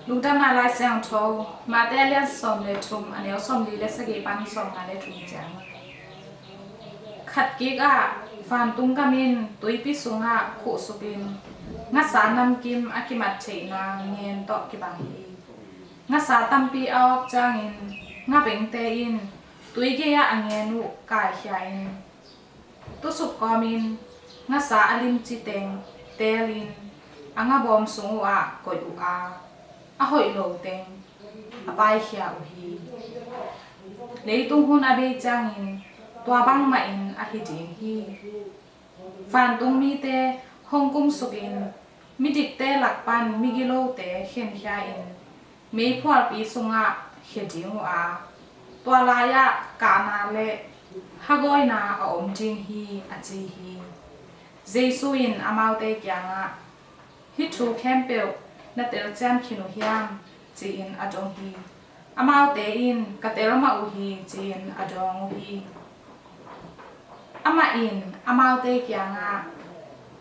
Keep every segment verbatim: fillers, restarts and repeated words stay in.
Lungdamna Lai Siangtho, Mate a lian sawm le thum, a neu sawmli le sagih pan sawmnga le thum ciang. Khat kik ah vantung gam in tuipi sungah khuhsukin ngasa namkim a kimat theihna ngen tawh kibang hi. Ngasa tampi a awk ciangin ngabengte in tui gei-ah a ngen uh kaikhia in, tusuk kawmin ngasa a limci teng teelin a ngabawm sung uhah koih uh a, a hoih lo teng a paikhia uh hi. Leitung hun a bei ciangin tua bangmahin a hi ding hi. Vantung mite hong kumsukin midikte lak pan migilote khenkhia in meiphualpi sungah khia ding uh a, tua lai-ah kahna le hagawina a om ding hi, a ci hi. Jesu in amaute kiangah, "Hih thu khempeuh na telcian khin uh hiam?" ci-in a dong hi. Amaute in, "Ka tel mah uh hi," ci-in a dawng uh hi. Amah in amaute kiangah,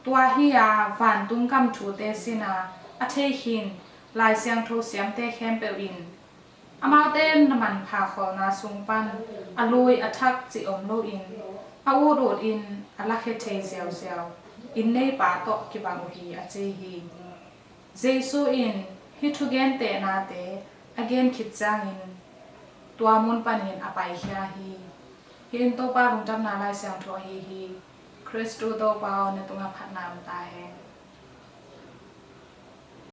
"Tua hi-a vantung gam thute sin a, a thei khin Lai Siangtho siamte khempeuh in amaute na manpha khawlna sung pan a lui a thak cih om loin a utut in a lakhia thei ziauziau inn neipa tawh kibang uh hi," a ci hi. Jesu in hih thugentehnate a gen khit ciangin tua mun panin a paikhia hi. Hih in Topa Lungdamna Lai Siangtho ahi hi. Khristu Topa aw, na tungah phatna om ta hen.